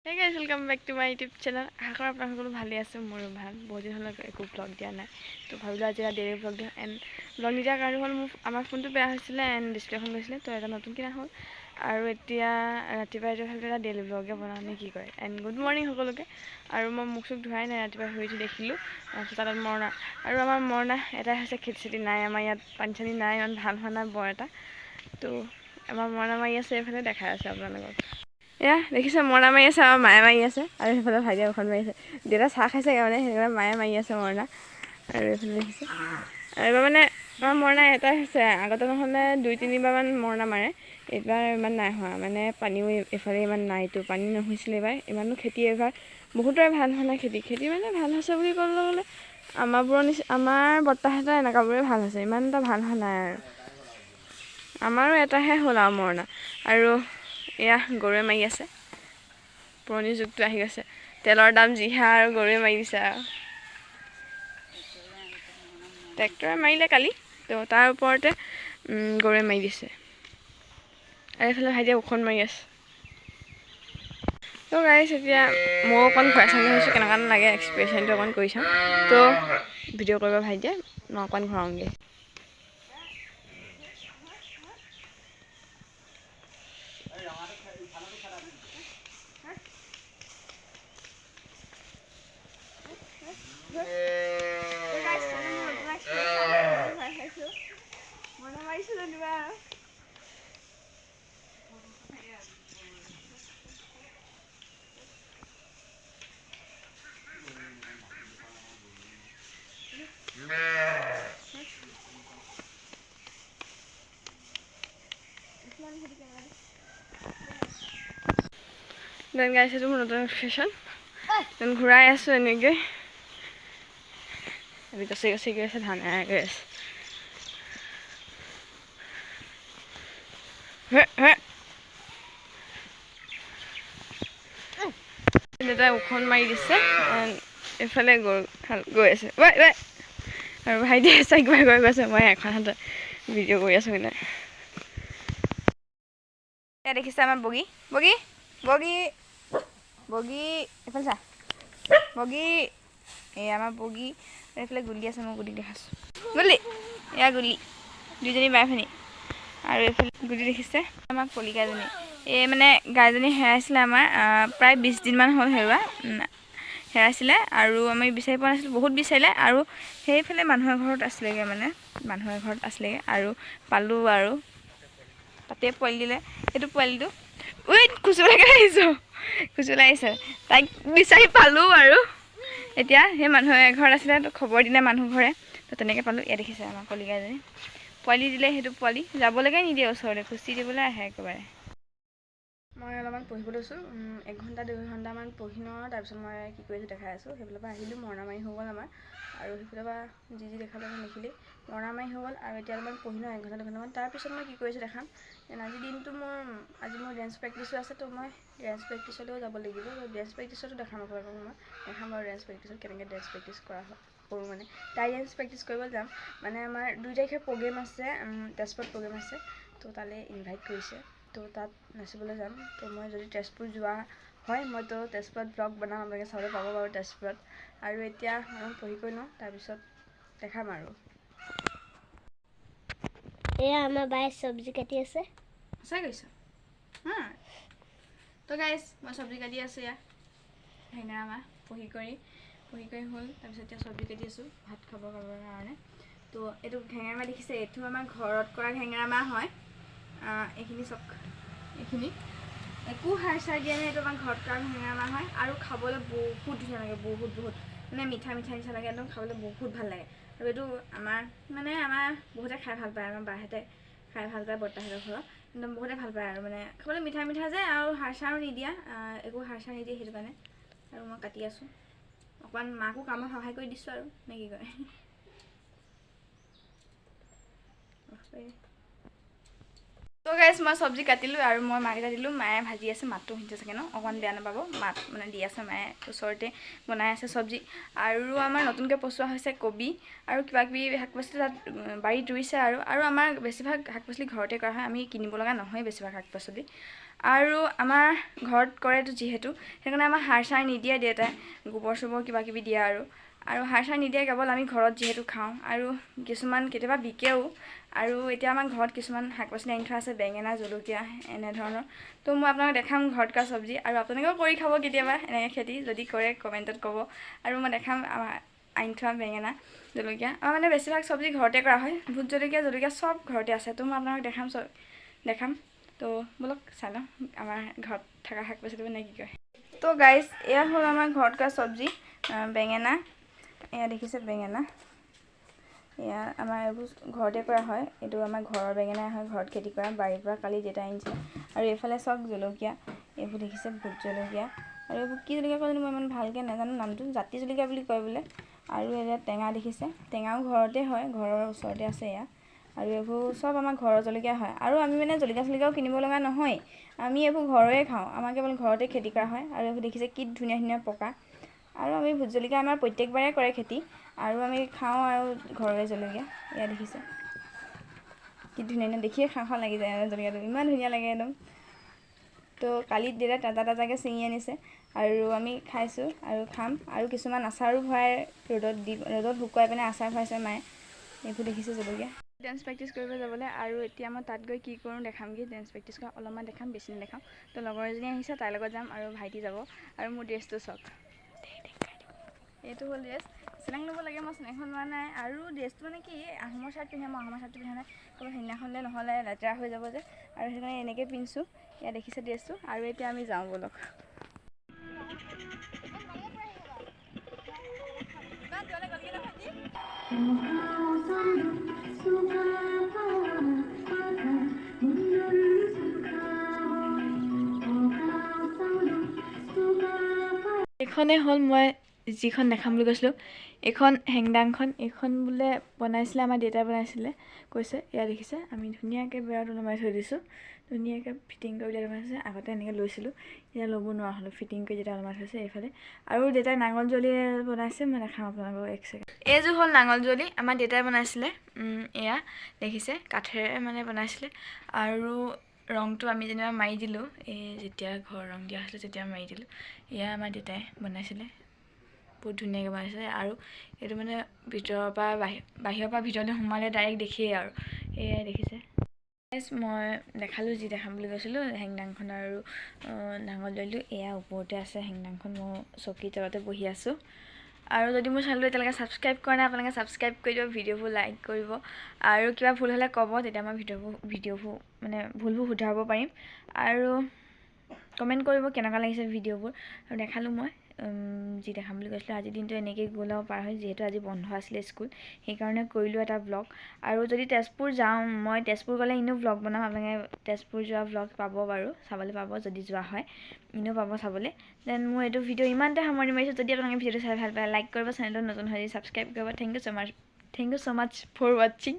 Hey guys, welcome back to my YouTube channel. আশা কৰোঁ আপোনালোক সকলো ভালে আছে, মোৰো ভাল। বহুত দিন হ'ল একো ব্লগ দিয়া নাই, তো ভাবিলোঁ আজি এটা ডেইলি ব্লগ দিওঁ। এণ্ড ব্লগ নিদিয়াৰ কাৰণ হ'ল মোৰ আমাৰ ফোনটো বেয়া হৈছিলে এণ্ড ডিছপ্লেখন গৈছিলে, তো এটা নতুন কিনা হ'ল। আৰু এতিয়া ৰাতিপুৱা এতিয়া ভাবিলোঁ এটা ডেইলি ব্লগে বনাওঁ নে কি কয়। এণ্ড গুড মৰ্ণিং সকলোকে। আৰু মই মুখ চুখ ধোৱাই নাই, ৰাতিপুৱা শুই উঠি দেখিলোঁ চোতালত মৰণা। আৰু আমাৰ মৰণা এটাই হৈছে, খেতি চেতি নাই আমাৰ ইয়াত, পানী চানী নাই, ইমান ভাল হোৱা নাই বৰ এটা। তো আমাৰ মৰণা মাৰি আছে, এইফালে দেখাই আছে আপোনালোকক। এয়া দেখিছে মৰণা মাৰি আছে, আমাৰ মায়ে মাৰি আছে। আৰু সেইফালে ভাইটিয়ে এখন মাৰি আছে, দেউতা চাহ খাইছে মানে, সেইকাৰণে মায়ে মাৰি আছে মৰণা। আৰু এইফালে দেখিছে, আৰু এইবাৰ মানে আমাৰ মৰণা এটাই হৈছে, আগতে নহ'লে 2 3 বাৰমান মৰণা মাৰে, এইবাৰ ইমান নাই হোৱা। মানে পানীও এইফালে ইমান নাইতো, পানী নহৈছিলে এইবাৰ ইমানো। খেতি এইবাৰ বহুতৰে ভাল হোৱা নাই। খেতি খেতি মানে ভাল হৈছে বুলি ক'বলৈ গ'লে আমাৰবোৰৰ নিচিনা, আমাৰ বৰ্তাহঁতৰ এনেকুৱাবোৰে ভাল হৈছে, ইমান এটা ভাল হোৱা নাই। আৰু আমাৰো এটাহে হ'ল আৰু মৰণা। আৰু এয়া গৰুৱে মাৰি আছে, পুৰণি যুগটো আহি গৈছে। তেলৰ দাম যিহে, আৰু গৰুৱে মাৰি দিছে। আৰু ট্ৰেক্টৰে মাৰিলে কালি, তো তাৰ ওপৰতে গৰুৱে মাৰি দিছে। আৰু এইফালে ভাইটিয়ে ওখন মাৰি আছে। তো গাইছ, এতিয়া ময়ো অকণ ঘূৰাই চাম বুলি ভাবিছোঁ, কেনেকুৱা লাগে এক্সপ্ৰেশ্যনটো অকণ কৰি চাওঁ। তো ভিডিঅ' কৰিব ভাইটিয়ে, মই অকণ ঘূৰাওঁগৈ। মৰণা মাৰিছোঁ যেনিবা আৰু। Then গাইছ, এইটো মোৰ নতুন ফেশ্বন। Then ঘূৰাই আছোঁ এনেকৈ, গছে গছে গৈ আছে, ধান এৰাই গৈ আছে। হে হে, দেউতাই ওখন মাৰি দিছে, এইফালে গৰু হাল গৈ আছে। Y Y. আৰু ভাইটিয়ে চাইক বাই গৈ আছে, মই এখন হাতত ভিডিঅ' কৰি আছোঁ। মানে এয়া দেখিছে আমাৰ বগী, বগী, বগী, বগী, এইফালে চা বগী। এই আমাৰ বগী। আৰু এইফালে গুলি আছে, মই গুলিক দেখাইছোঁ। গুলি, এয়া গুলি, দুইজনী বাই ভনী। আৰু এইফালে গুলি দেখিছে আমাৰ কলিকাজনী। এই মানে গাইজনী হেৰাইছিলে আমাৰ, প্ৰায় 20 দিনমান হ'ল হেৰুৱা। হেৰাইছিলে আৰু আমি বিচাৰি পোৱা নাছিলোঁ, বহুত বিচাৰিলে। আৰু সেইফালে মানুহৰ ঘৰত আছিলেগৈ, মানে মানুহৰ ঘৰত আছিলেগৈ আৰু পালোঁ। আৰু তাতে পোৱালি দিলে, এইটো পোৱালিটো। ঐ, খুচুলৈকে আহিছোঁ, খুচুলৈ আহিছে। তাইক বিচাৰি পালোঁ আৰু এতিয়া সেই মানুহ এঘৰত আছিলে, তো খবৰ দিলে মানুহ ঘৰে, তো তেনেকৈ পালোঁ। ইয়াত দেখিছে আমাৰ কলিকাজনী পোৱালি দিলে, সেইটো পোৱালি যাবলৈকে নিদিয়ে ওচৰলৈ, খুচি দিবলৈ আহে একেবাৰে। মই অলপমান পঢ়িব লৈছোঁ, 1 ঘণ্টা 2 ঘণ্টামান পঢ়ি লওঁ, তাৰপিছত মই কি কৰিছোঁ দেখাই আছোঁ। সেইফালৰ পৰা আহিলোঁ, মৰণা মাৰি হৈ গ'ল আমাৰ। আৰু সেইফালৰ পৰা যি যি দেখালোঁ মই দেখিলেই, মৰণা মাৰি হৈ গ'ল। আৰু এতিয়া অলপমান পঢ়ি লওঁ 1 ঘণ্টা 2 ঘণ্টামান, তাৰপিছত মই কি কৰিছোঁ দেখাম। আজি দিনটো মোৰ, আজি মোৰ ডেন্স প্ৰেক্টিছো আছে, তো মই ডেন্স প্ৰেক্টিচলৈও যাব লাগিব। তো ডেন্স প্ৰেক্টিচতো দেখাম আপোনালোকক মই, দেখাম বাৰু ডেন্স প্ৰেক্টিচত কেনেকৈ ডেন্স প্ৰেক্টিচ কৰা হয়, কৰোঁ। মানে তাই ডেন্স প্ৰেক্টিচ কৰিব যাম। মানে আমাৰ 2 তাৰিখে প্ৰগ্ৰেম আছে, তেজপুৰত প্ৰগ্ৰেম আছে, তো তালৈ ইনভাইট কৰিছে, তো তাত নাচিবলৈ যাম। তো মই যদি তেজপুৰ যোৱা হয়, মই তো তেজপুৰত ব্লগ বনাম, আপোনালোকে চাবলৈ পাব বাৰু তেজপুৰত। আৰু এতিয়া অলপ পঢ়ি কৰি লওঁ, তাৰপিছত দেখাম আৰু। এয়া আমাৰ বায়ে চব্জি কাটি আছে। সঁচাই কৈছ হা? তো গাইজ, মই চব্জি কাটি আছোঁ। এয়া ভেঙেৰা মাহ। পঢ়ি কৰি হ'ল, তাৰপিছত এতিয়া চব্জি কাটি আছোঁ ভাত খাব খাবৰ কাৰণে। তো এইটো ঘেঙেৰা মাহ দেখিছে, এইটো আমাৰ ঘৰত কৰা ঘেঙেৰা মাহ হয়। এইখিনি চাওক, এইখিনি একো সাৰ চাৰ দিয়া নাই, এইটো আমাৰ ঘৰত কৰা ঘেঙেৰা মাহ হয়। আৰু খাবলৈ বহুত ধুনীয়া লাগে, বহুত বহুত মানে মিঠা মিঠা নিচিনা লাগে একদম, খাবলৈ বহুত ভাল লাগে। আৰু এইটো আমাৰ মানে আমাৰ বহুতে খাই ভাল পায়, আমাৰ বাহঁতে খাই ভাল পায়, বৰ্তাহঁতৰ ঘৰত একদম বহুতে ভাল পায়। আৰু মানে খাবলৈ মিঠা মিঠা যে, আৰু সাৰ চাৰো নিদিয়া, একো সাৰ চাৰ নিদিয়ে, সেইটো কাৰণে। আৰু মই কাটি আছোঁ অকণমান, মাকো কামত সহায় কৰি দিছোঁ আৰু নে কি কয়। তো গাইজ, মই চব্জি কাটিলোঁ আৰু মই মাক এটা দিলোঁ, মায়ে ভাজি আছে। মাতটো শুনিছে চাগে ন, অকণমান বেয়া নাপাব। মাত মানে দি আছে, মায়ে ওচৰতে বনাই আছে চব্জি। আৰু আমাৰ নতুনকৈ পচোৱা হৈছে কবি আৰু কিবা কিবি শাক পাচলি তাত বাৰীত ৰুইছে। আৰু আৰু আমাৰ বেছিভাগ শাক পাচলি ঘৰতে কৰা হয়, আমি কিনিব লগা নহয় বেছিভাগ শাক পাচলি। আৰু আমাৰ ঘৰত কৰেতো যিহেতু, সেইকাৰণে আমাৰ সাৰ চাৰ নিদিয়ে দেউতাই, গোবৰ চোবৰ কিবা কিবি দিয়ে আৰু আৰু সাৰ চাৰ নিদিয়ে, কেৱল আমি ঘৰত যিহেতু খাওঁ আৰু কিছুমান কেতিয়াবা বিকেও। আৰু এতিয়া আমাৰ ঘৰত কিছুমান শাক পাচলি আনি থোৱা আছে, বেঙেনা, জলকীয়া এনেধৰণৰ। তো মই আপোনালোকক দেখাম ঘৰত কৰা চব্জি আৰু আপোনালোকেও কৰি খাব কেতিয়াবা এনেকৈ খেতি যদি কৰে কমেণ্টত ক'ব। আৰু মই দেখাম আমাৰ আনি থোৱা বেঙেনা, জলকীয়া। আমাৰ মানে বেছিভাগ চব্জি ঘৰতে কৰা হয়, ভোট জলকীয়া, জলকীয়া চব ঘৰতে আছে। তো মই আপোনালোকক দেখাম, চব দেখাম। তো ব'লক চাই লওঁ আমাৰ ঘৰত থকা শাক পাচলিবোৰ নে কি কয়। তো গাইজ, এয়া হ'ল আমাৰ ঘৰত কৰা চব্জি, বেঙেনা। এয়া দেখিছে বেঙেনা, এয়া আমাৰ এইবোৰ ঘৰতে কৰা হয়। এইটো আমাৰ ঘৰৰ বেঙেনাই হয়, ঘৰত খেতি কৰা, বাৰীৰ পৰা কালি দেউতাই আনিছিলে। আৰু এইফালে চাওক জলকীয়া, এইবোৰ দেখিছে ভোট জলকীয়া। আৰু এইবোৰ কি জলকীয়া কয় জানো, মই ইমান ভালকৈ নাজানো নামটো, জাতি জলকীয়া বুলি কয় বোলে। আৰু এয়া টেঙা দেখিছে, টেঙাও ঘৰতে হয়, ঘৰৰ ওচৰতে আছে এয়া। আৰু এইবোৰ চব আমাৰ ঘৰৰ জলকীয়া হয়। আৰু আমি মানে জলকীয়া চলকীয়াও কিনিব লগা নহয়, আমি এইবোৰ ঘৰৰে খাওঁ, আমাৰ কেৱল ঘৰতে খেতি কৰা হয়। আৰু এইবোৰ দেখিছে কি ধুনীয়া ধুনীয়া পকা। আৰু আমি ভোট জলকীয়া আমাৰ প্ৰত্যেকবাৰে কৰে খেতি আৰু আমি খাওঁ আৰু ঘৰৰে জলকীয়া। এয়া দেখিছে কি ধুনীয়া ধুনীয়া, দেখিয়ে খাওঁ খাওঁ লাগি যায় জলকীয়াটো, ইমান ধুনীয়া লাগে একদম। তো কালি দেউতাই তাজা তাজাকৈ ছিঙি আনিছে আৰু আমি খাইছোঁ আৰু খাম। আৰু কিছুমান আচাৰো ভৰাই ৰ'দত দি, ৰ'দত শুকুৱাই পিনে আচাৰ ভৰাইছে মায়ে। এইবোৰ দেখিছে জলকীয়া। ডেন্স প্ৰেক্টিছ কৰিব যাবলৈ আৰু এতিয়া মই তাত গৈ কি কৰোঁ দেখামগৈ। ডেন্স প্ৰেক্টিছ কৰা অলপমান দেখাম, বেছি নেদেখাওঁ। তো লগৰ এজনী আহিছে, তাইৰ লগত যাম আৰু ভাইটি যাব। আৰু মোৰ ড্ৰেছটো চাওক, এইটো হ'ল ড্ৰেছ। চেলেং ল'ব লাগে, মই চেলেংখন লোৱা নাই। আৰু ড্ৰেছটো মানে কি, আহোমৰ চাৰ্ট পিন্ধে, মই আহোমৰ চাৰ্টটো পিন্ধা নাই, ক'ৰবাত সেইদিনাখনলৈ নহ'লে লেতেৰা হৈ যাব যে, আৰু সেইকাৰণে এনেকৈ পিন্ধিছোঁ। এয়া দেখিছে ড্ৰেছটো। আৰু এতিয়া আমি যাওঁ ব'লক। এইখনেই হ'ল মই যিখন দেখাম বুলি কৈছিলোঁ, এইখন হেংদাংখন। এইখন বোলে বনাইছিলে আমাৰ দেউতাই বনাইছিলে কৈছে। এয়া দেখিছে, আমি ধুনীয়াকৈ বেৰত ওলমাই থৈ দিছোঁ, ধুনীয়াকৈ ফিটিং কৰি পেলাই ওলমাই থৈছে। আগতে এনেকৈ লৈছিলোঁ, এতিয়া ল'ব নোৱাৰা হ'লোঁ, ফিটিং কৰি যেতিয়া ওলমাই থৈছে এইফালে। আৰু দেউতাই নাঙল জুৱলি বনাইছে, মই দেখাম আপোনালোকক এক ছেকেণ্ড। এইযোৰ হ'ল নাঙল জুৱলি, আমাৰ দেউতাই বনাইছিলে। এয়া দেখিছে, কাঠেৰে মানে বনাইছিলে। আৰু ৰংটো আমি যেনিবা মাৰি দিলোঁ, এই যেতিয়া ঘৰ ৰং দিয়া হৈছিলে তেতিয়া মাৰি দিলোঁ। এয়া আমাৰ দেউতাই বনাইছিলে, বহুত ধুনীয়াকৈ বনাইছিলে। আৰু এইটো মানে ভিতৰৰ পৰা বাহিৰৰ পৰা ভিতৰলৈ সোমালে ডাইৰেক্ট দেখিয়েই আৰু। এয়াই দেখিছে। মই দেখালোঁ যি দেখাম বুলি কৈছিলোঁ, হেংদাংখন আৰু নাঙল জুৱলিটো। এয়া ওপৰতে আছে হেংদাংখন, মই চকীৰ তলতে বহি আছোঁ। আৰু যদি মোৰ চেনেলটো এতিয়ালৈকে ছাবস্ক্ৰাইব কৰা নাই, আপোনালোকে ছাবস্ক্ৰাইব কৰি দিব, ভিডিঅ'বোৰ লাইক কৰিব। আৰু কিবা ভুল হ'লে ক'ব, তেতিয়া মই ভিডিঅ'বোৰ মানে ভুলবোৰ শুধৰাব পাৰিম। আৰু কমেণ্ট কৰিব কেনেকুৱা লাগিছে ভিডিঅ'বোৰ। আৰু দেখালোঁ মই যি দেখাম বুলি কৈছিলোঁ। আজিৰ দিনটো এনেকৈয়ে গ'ল আৰু পাৰ হৈ, যিহেতু আজি বন্ধ আছিলে স্কুল, সেইকাৰণে কৰিলোঁ এটা ভ্লগ। আৰু যদি তেজপুৰ যাওঁ, মই তেজপুৰ গ'লে এনেও ভ্লগ বনাম, আপোনালোকে তেজপুৰ যোৱা ভ্লগ পাব বাৰু, চাবলৈ পাব যদি যোৱা হয়, এনেও পাব চাবলৈ। Then মোৰ এইটো ভিডিঅ' ইমানতে সামৰণি মাৰিছোঁ। যদি আপোনালোকে ভিডিঅ'টো চাই ভাল পায়, লাইক কৰিব, চেনেলটো নতুন হৈ ছাবস্ক্ৰাইব কৰিব। Thank you so much, thank you so much for watching.